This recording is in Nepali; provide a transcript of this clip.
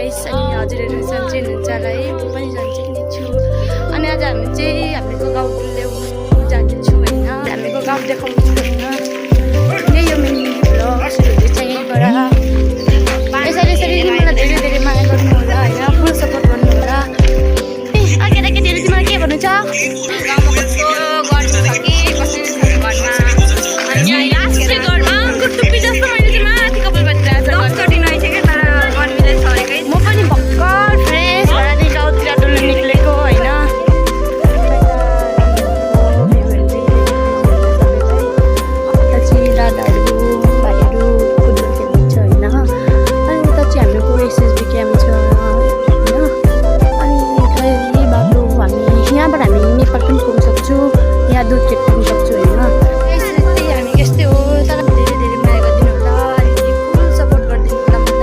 गाइस अनि हजुरहरू सन्चै हुनुहुन्छ होला है म पनि सन्चै नै छु अनि आज हामी चाहिँ हामीको गाउँ डुल्याउनु जाँदैछु हैन हामीको गाउँ देखाउनु